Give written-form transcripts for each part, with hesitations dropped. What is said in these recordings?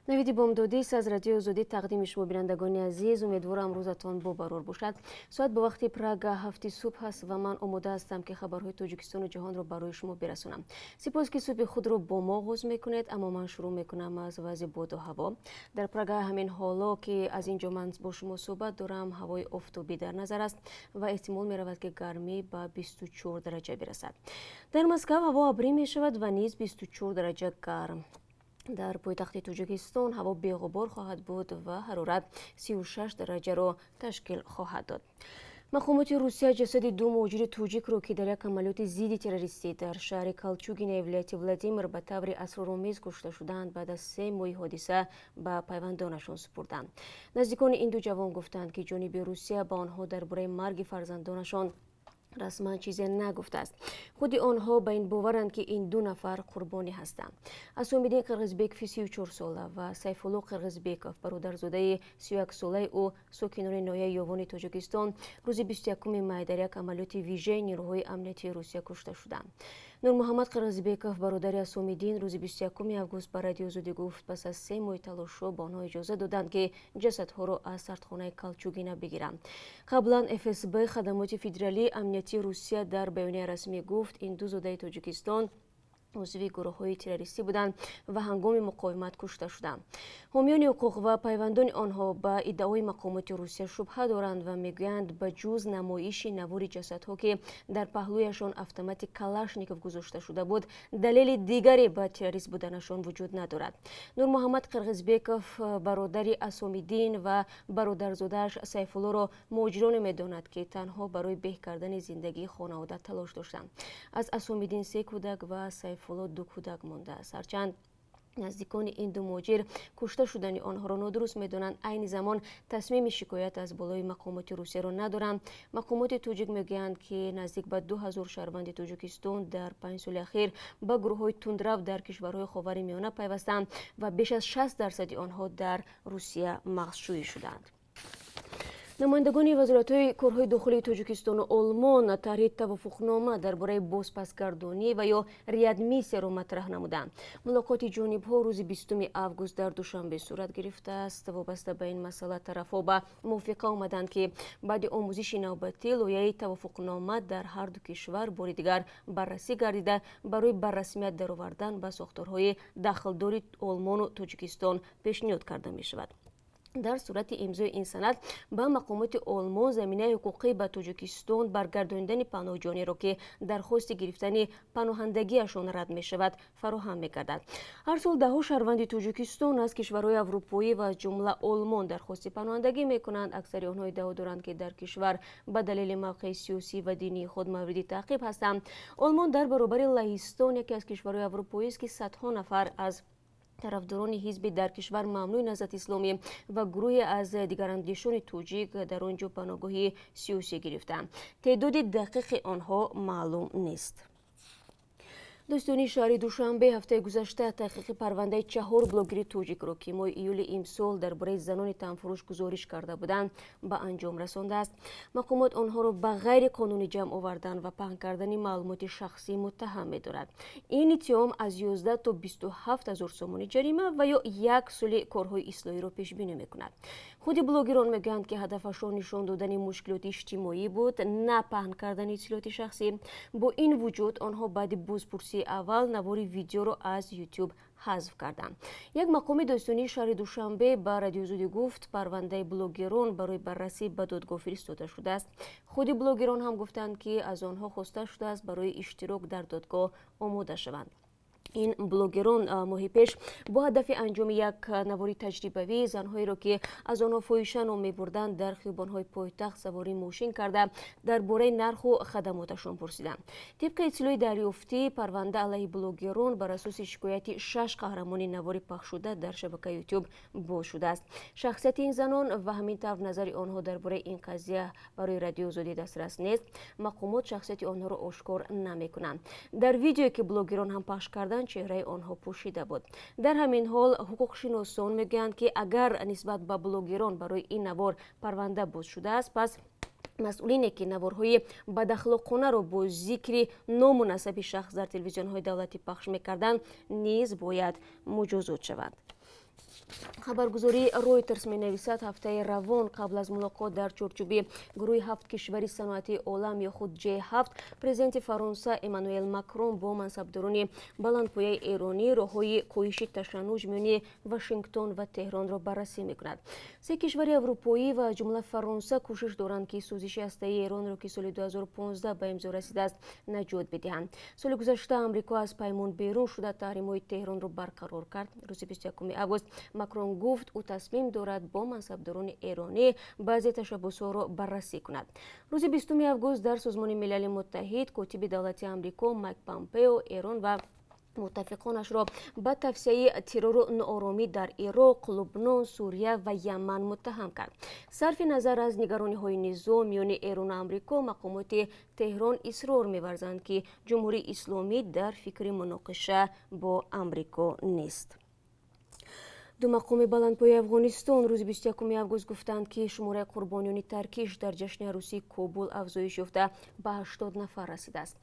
Навиди бомдодист аз Радиои Озодӣ тақдими шумо, бинандагони азиз. Умедворам, рӯзатон бобарор бошад. Соат бо вақти Прага 7-и субҳ аст ва ман омода ҳастам, ки хабарҳои Тоҷикистону ҷаҳонро барои шумо бирасонам. Сипос, ки субҳи худро бо мо оғоз мекунед. Аммо ман шурӯъ мекунам аз вазъи боду ҳаво. Дар Прага ҳамин ҳоло, ки аз ин ҷо ман бо шумо суҳбат дорам, ҳавои офтобӣ дар назар аст ва эҳтимол меравад, ки гармӣ ба 24 дараҷа бирасад. Дар Москав ҳаво абрӣ мешавад ва низ 24 дараҷа гарм. Дар пойтахти Тоҷикистон ҳаво беғубор хоҳад буд ва ҳарорат 36 дараҷаро ташкил хоҳад дод. Мақомоти Русия ҷасади ду муҳоҷири тоҷикро, ки дар як амалиёти зидди террористӣ дар шаҳри Калчугинаи вилояти Владимир ба таври асроромез кушта шуданд, баъд аз 3 моҳи ҳодиса ба пайвандонашон супурданд. Наздикони ин ду ҷавон гуфтанд, ки ҷониби Русия ба онҳо дар бораи марги фарзандонашон расман чизе нагуфтааст. Худи онҳо ба ин боваранд, ки ин ду нафар қурбонӣ ҳастанд. Асомиддин Қирғизбекови 34-сола ва Сайфулло Қирғизбеков, бародарзодаи 31-солаи ӯ, сокинони ноҳияи Ёвони Тоҷикистон, рӯзи 21 май дар як амалиёти вижаи нерӯҳои амниятии Русия кушта шуданд. Нурмуҳаммад Қирғизбеков, бародари Асомиддин, рӯзи 21 август ба Радиои Озодӣ гуфт, пас аз 3 моҳи талошҳо ба онҳо иҷоза доданд, ки ҷасадҳоро аз сардхонаи Калчугина бигиранд. Қаблан ФСБ, Хадамоти федералии амниятии Русия, дар баёнияи расмӣ гуфт, ин ду зодаи Тоҷикистон узви гурӯҳҳои террористӣ буданд ва ҳангоми муқовимат кушта шуданд. Ҳомиёни ҳуқуқ ва пайвандони онҳо ба иддаои мақомоти Русия шубҳа доранд ва мегӯянд, ба ҷуз намоиши навори ҷасадҳо, ки дар паҳлӯяшон автомати Калашников гузошта шуда буд, далели дигаре ба террорист буданашон вуҷуд надорад. Нурмуҳаммад Қирғизбеков, бародари Асомиддин, ва бародарзодааш Сайфуллоро муҳоҷироне медонад, ки танҳо барои беҳ кардани зиндагии хонавода талош доштанд. Аз Асомиддин се кӯдак ва Сайфулло ду кӯдак мондааст. Ҳарчанд наздикони ин ду муҳоҷир кушта шудани онҳоро нодуруст медонанд, айни замон тасмими шикоят аз болои мақомоти Русияро надоранд. Мақомоти тоҷик мегӯянд, ки наздик ба 2000 шаҳрванди Тоҷикистон дар 5 соли ахир ба гурӯҳҳои тундрав дар кишварҳои Ховари Миёна пайвастанд ва беш аз 60% онҳо дар Русия мағзшӯӣ шуданд. Намояндагони вазоратҳои корҳои дохилии Тоҷикистону Олмон тарҳи тавофуқнома дар бораи бозпасгардонӣ ва ё реадмиссияро матраҳ намуданд. Мулоқоти ҷонибҳо рӯзи 20 август дар Душанбе сурат гирифтааст. Вобаста ба ин масъала тарафҳо ба мувофиқа омаданд, ки баъди омӯзиши навбатӣ лоиҳаи тавофуқнома дар ҳар ду кишвар бори дигар баррасӣ гардида, барои ба расмият даровардан ба сохторҳои дахлдори Олмону Тоҷикистон пешниҳод карда мешавад. Дар сурати имзои ин санад ба мақомоти Олмон заминаи ҳуқуқӣ ба Тоҷикистон баргардонидани паноҳҷӯёнеро, ки дархости гирифтани паноҳандагиашон рад мешавад, фароҳам мегардад. Ҳар сол даҳҳо шаҳрванди Тоҷикистон аз кишварҳои аврупоӣ ва аз ҷумла Олмон дархости паноҳандагӣ мекунанд. Аксари онҳо иддао доранд, ки дар кишвар ба далели мавқеи сиёсӣ ва динии худ мавриди таъқиб ҳастанд. Олмон дар баробари Лаҳистон яке аз кишварҳои аврупоист, ки садҳо нафар аз тарафдорони ҳизби дар кишвар мамнӯи Наҳзати Исломӣ ва гурӯҳе аз дигарандешони тоҷик дар он ҷо паноҳгоҳи сиёсӣ гирифтаанд. Теъдоди дақиқи онҳо маълум нест. Додситонии шаҳри Душанбе ҳафтаи гузашта таҳқиқи парвандаи чаҳор блогери тоҷикро, ки моҳи июли имсол дар бораи занони танфурӯш гузориш карда буданд, ба анҷом расондааст. Мақомот онҳоро ба ғайри қонунӣ ҷамъ овардан ва паҳн кардани маълумоти шахсӣ муттаҳам медорад. Ин иттиҳом аз 11 то 27 ҳазор сомонӣ ҷарима ва ё як соли корҳои ислоҳиро пешбинӣ мекунад. Худи блогерон мегӯянд, ки ҳадафашон нишон додани мушкилоти иҷтимоӣ буд, на паҳн кардани иттилооти шахсӣ. Бо ин вуҷуд, онҳо баъди бозпурсии аввал навори видеоро аз Ютуб ҳазф карданд. Як мақоми додситонии шаҳри Душанбе ба Радиои Озодӣ гуфт, парвандаи блогерон барои баррасӣ ба додгоҳ фиристода шудааст. Худи блогерон ҳам гуфтанд, ки аз онҳо хоста шудааст, барои иштирок дар додгоҳ омода шаванд. Ин блогерон моҳи пеш бо ҳадафи анҷоми як навори таҷрибавӣ занҳоеро, ки аз онҳо фоҳиша ном мебурданд, дар хиёбонҳои пойтахт савори мошин карда, дар бораи нарху хадамоташон пурсиданд. Тибқи иттилои дарёфтӣ, парванда алайҳи блогерон бар асоси шикояти шаш қаҳрамони навори пахшшуда дар шабакаи Ютуб боз шудааст. Шахсияти ин занон ва ҳамин тавр назари онҳо дар бораи ин қазия барои Радиои Озодӣ дастрас нест. Мақомот шахсияти онҳоро ошкор намекунанд. Дар видеое, ки блогерон ҳам пахш карданд, чеҳраи онҳо пӯшида буд. Дар ҳамин ҳол, ҳуқуқшиносон мегӯянд, ки агар нисбат ба блогерон барои ин навор парванда боз шудааст, пас масъулине, ки наворҳои бадахлоқонаро бо зикри ному насаби шахс дар телевизионҳои давлатӣ пахш мекарданд, низ бояд муҷозот шаванд. Хабаргузории Ройтерс менависад, ҳафтаи равон қабл аз мулоқот дар чорчӯби гурӯҳи ҳафт кишвари саноатии олам ё худ Ҷ7, президенти Фаронса Эммануэл Макрон бо мансабдорони баландпояи эронӣ роҳҳои коҳиши ташаннуҷ миёни Вашингтон ва Теҳронро баррасӣ мекунад. Се кишвари аврупоӣ ва аз ҷумла Фаронса кӯшиш доранд, ки созиши ҳастаии Эронро, ки соли 2015 ба имзо расидааст, наҷот бидиҳанд. Соли гузашта Амрико аз паймон берун шуда, таҳримҳои Теҳронро барқарор кард. Рӯзи 21 август Макрон гуфт, ӯ тасмим дорад бо мансабдорони эронӣ баъзе ташаббусҳоро баррасӣ кунад. Рӯзи 20 август дар Созмони Милали Муттаҳид котиби давлати Амрико Майк Помпео Эрон ва муттафиқонашро ба тавсеаи террору нооромӣ дар Ироқ, Лубнон, Сурия ва Яман муттаҳам кард. Сарфи назар аз нигарониҳои низоъ миёни Эрону Амрико, мақомоти Теҳрон исрор меварзанд, ки Ҷумҳурии Исломӣ дар фикри муноқиша бо Амрико нест. Ду мақоми баландпояи Афғонистон рӯзи 21 август гуфтанд, ки шумораи қурбониёни таркиш дар ҷашни арӯсии Кобул афзоиш ёфта, ба 80 нафар расидааст.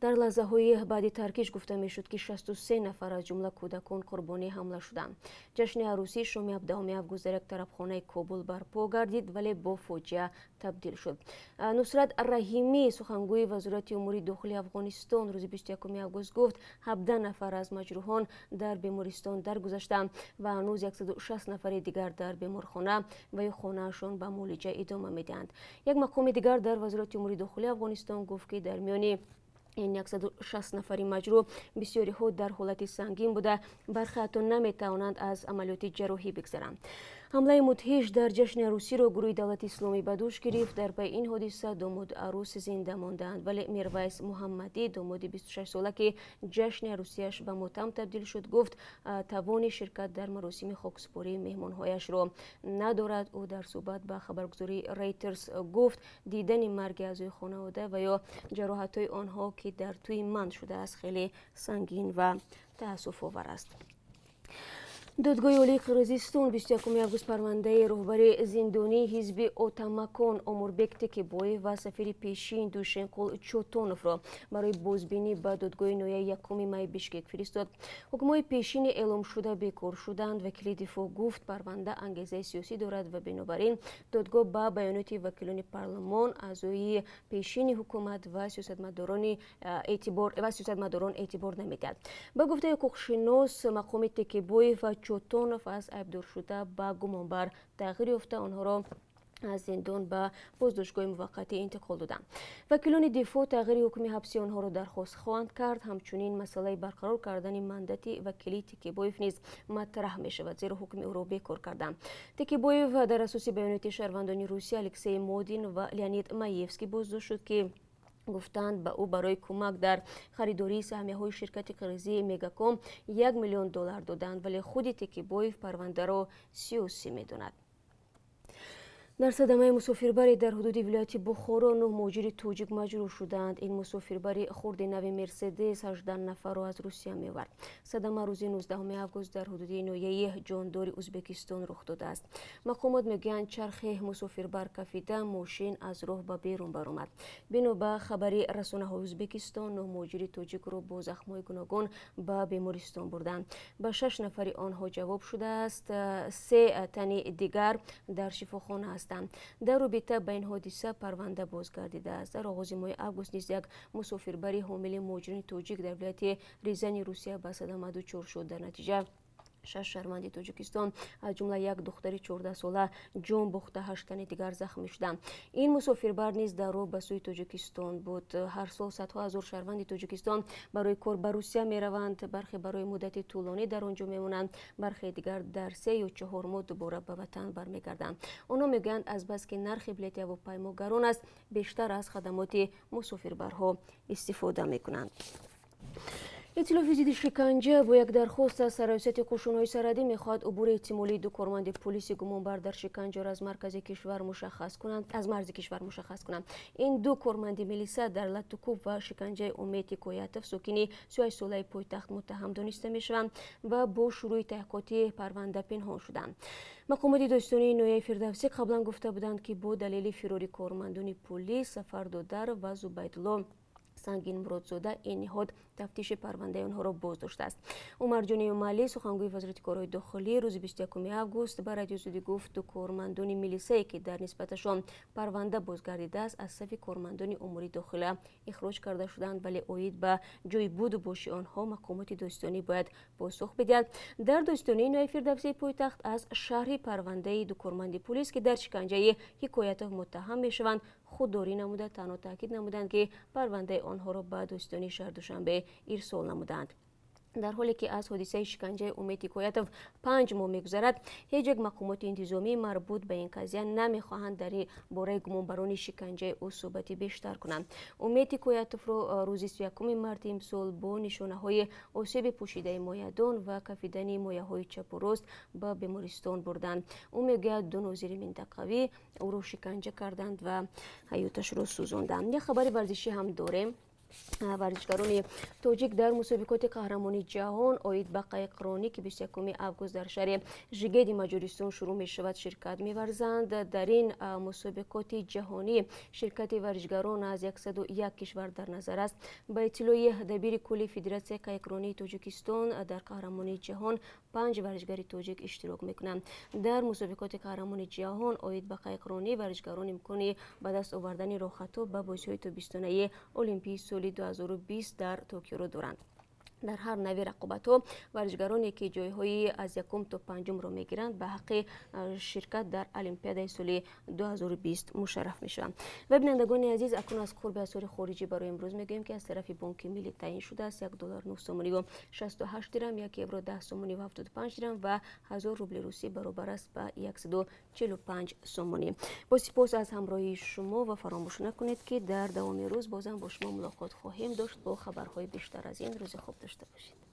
Дар лаҳзаҳои баъди таркиш гуфта мешуд, ки 63 нафар, аз ҷумла кӯдакон, қурбонии ҳамла шуданд. Ҷашни арӯсӣ шоми 17 август дар як тарабхонаи Кобул барпо гардид, вале бо фоҷиа табдил шуд. Нусрат Раҳимӣ, сухангӯи Вазорати умури дохилии Афғонистон, рӯзи 21 август гуфт, 17 нафар аз маҷрӯҳон дар бемористон даргузаштанд ва ҳанӯз 160 нафари дигар дар беморхона ва ё хонаашон ба муолиҷа идома медиҳанд. Як мақоми дигар дар Вазорати умури дохилии Афғонистон гуфт, ки дар миёни ин 160 нафари маҷрӯҳ бисёриҳо дар ҳолати сангин буда, бархе ҳатто наметавонанд аз амалиёти ҷарроҳӣ бигзаранд. Ҳамлаи мудҳиш дар ҷашни арӯсиро гурӯҳи Давлати Исломӣ ба дӯш гирифт. Дар пайи ин ҳодиса домоду арӯс зинда мондаанд, вале Мирвайс Муҳаммадӣ, домоди 26сола, ки ҷашни арӯсиаш ба мотам табдил шуд, гуфт, тавони ширкат дар маросими хоксупории меҳмонҳояшро надорад. Ӯ дар суҳбат ба хабаргузории Рейтерс гуфт, дидани марги аъзои хонавода ва ё ҷароҳатҳои онҳо, ки дар тӯи ман шудааст, хеле сангин ва таассуфовар аст. Додгоҳи Олии Қирғизистон 21 август парвандаи роҳбари зиндонии ҳизби Отамакон Омурбек Текебоев ва сафири пешин Душенқул Чотоновро барои бозбинӣ ба додгоҳи ноҳияи якуми майи Бишкек фиристод. Ҳукмҳои пешини эъломшуда бекор шуданд. Вакили дифоъ гуфт, парванда ангезаи сиёсӣ дорад ва бинобар ин додгоҳ ба баёноти вакилони парлумон, аъзои пешини ҳукумат ва сиёсатмадорон эътибор намедиҳад. Ба гуфтаи ҳуқуқшинос, мақоми Текебоев ва Чотонов аз айбдоршуда ба гумонбар тағйир ёфта, онҳоро аз зиндон ба боздоштгоҳи муваққатӣ интиқол доданд. Вакилони дифоъ тағйири ҳукми ҳабси онҳоро дархост хоҳанд кард. Ҳамчунин масъалаи барқарор кардани мандати вакилии Текебоев низ матраҳ мешавад, зеро ҳукми ӯро бекор карданд. Текебоев дар асоси баёноти шаҳрвандони Русия Алексей Модин ва Леонид Маевский боздошт шуд, ки гуфтанд, ба ӯ барои кӯмак дар харидории саҳмияҳои ширкати қирғизии Мегаком 1 миллион доллар доданд, вале худи Текебоев парвандаро сиёсӣ медонад. Дар садамаи мусофирбаре дар ҳудуди вилояти Бухоро нӯҳ муҳоҷири тоҷик маҷрӯҳ шуданд. Ин мусофирбари хурди нави Мерседес 18 нафарро аз Русия меовард. Садама рӯзи 19 август дар ҳудуди ноҳияи Ҷондори Ӯзбекистон рух додааст. Мақомот мегӯянд, чархи мусофирбар кафида, мошин аз роҳ ба берун баромад. Бино ба хабари расонаҳои Ӯзбекистон, нӯҳ муҳоҷири тоҷикро бо захмҳои гуногун ба бемористон бурданд. Ба шаш нафари онҳо ҷавоб шудааст, се тани дигар дар шифохона ҳастанд. Дар робита ба ин ҳодиса парванда боз гардидааст. Дар оғози моҳи август низ як мусофирбари ҳомили муҳоҷирони тоҷик дар вилояти Рязани Русия ба садама дучор шуд. Дар натиҷа шаш шаҳрванди Тоҷикистон, аз ҷумла як духтари 14сола, ҷон бохта, ҳашт тани дигар захмӣ шуданд. Ин мусофирбар низ дар роҳ ба сӯи Тоҷикистон буд. Ҳар сол садҳо ҳазор шаҳрванди Тоҷикистон барои кор ба Русия мераванд. Бархе барои муддати тӯлонӣ дар он ҷо мемонанд, бархе дигар дар 3 ё 4 моҳ дубора ба ватан бармегарданд. Онҳо мегӯянд, азбаски нархи билети ҳавопаймо гарон аст, бештар аз хадамоти мусофирбарҳо истифода мекунанд. Иттилофи зидди шиканҷа бо як дархост аз Раёсати қушунҳои сарҳадӣ мехоҳад убури эҳтимолии ду корманди пулиси гумонбар дар шиканҷаро аз марзи кишвар мушаххас кунанд. Ин ду корманди милиса дар латтукӯб ва шиканҷаи Умед Ҳикоятов, сокини 38солаи пойтахт, муттаҳам дониста мешаванд ва бо шурӯъи таҳқиқоти парванда пинҳон шуданд. Мақомоти додситонии ноҳияи Фирдавсӣ қаблан гуфта буданд, ки бо далели фирори кормандони пулис Сафар Додаров ва Зубайдулло Сангинмуродзода ин ниҳод Тафтиши парвандаи онҳоро боз доштааст. Умарҷон Эмомалӣ, сухангӯи Вазорати корҳои дохилӣ, рӯзи 21 август ба Радиои Озодӣ гуфт, ду кормандони милисае, ки дар нисбаташон парванда бозгардидааст, аз сафи кормандони умури дохила ихроҷ карда шуданд, вале оид ба ҷои буду боши онҳо мақомоти додситонӣ бояд посух бидиҳад. Дар додситонии ноҳияи Фирдавсии пойтахт аз шарҳи парвандаи ду корманди полис, ки дар шиканҷаи Ҳикоятов муттаҳам мешаванд, худдорӣ намуда, танҳо таъкид намуданд, ки парвандаи онҳоро ба додситонии шаҳри Душанбе ирсол намуданд. Дар ҳоле ки аз ҳодисаи шиканҷаи Умед Ҳикоятов 5 моҳ мегузарад, ҳеҷ як мақомоти интизомии марбут ба ин қазия намехоҳанд дар бораи гумонбарони шиканҷаи ӯ суҳбати бештар кунанд. Умед Ҳикоятовро рӯзи 31 марти имсол бо нишонаҳои осеби пӯшидаи моядон ва кафидани мояҳои чапу рост ба бемористон бурданд. Ӯ мегӯяд, ду нозири минтақавӣ ӯро шиканҷа карданд ва ҳаёташро сӯзонданд. Як хабари варзишӣ ҳам дорем. Варзишгарони тоҷик дар мусобиқоти қаҳрамонии ҷаҳон оид ба қайиқронӣ, ки 21 август дар шаҳри Жигеди Маҷористон шурӯъ мешавад, ширкат меварзанд. Дар ин мусобиқоти ҷаҳонӣ ширкати варзишгарон аз 101 кишвар дар назар аст. Ба иттилои дабири кулли Федератсияи қайиқронии Тоҷикистон, дар қаҳрамонии ҷаҳон 5 варзишгари тоҷик иштирок мекунанд. Дар мусобиқоти қаҳрамонии ҷаҳон оид ба қайиқронӣ варзишгарон имкони ба даст овардани роҳхатҳо ба бозиҳои тобистонаи олимпии соли 2020 дар Токиоро доранд. Дар ҳар нави рақобатҳо варзишгароне, ки ҷойҳои аз якум то панҷумро мегиранд, ба ҳаққи ширкат дар Олимпиадаи соли 2020 мушарраф мешаванд. Ва, бинандагони азиз, акнун аз қурби асъори хориҷӣ барои имрӯз мегӯем, ки аз тарафи Бонки Миллӣ таъин шудааст: 1 доллар 9 сомониву 68 дирам, 1 евро 10 сомониву 75 дирам ва 1000 рубли русӣ баробар аст ба 145 сомонӣ. Бо сипос аз ҳамроҳии шумо ва фаромӯш накунед, ки дар давоми рӯз бозам бо шумо мулоқот хоҳем дошт бо хабарҳои бештар аз ин. Рӯзи хуб дошта бошед.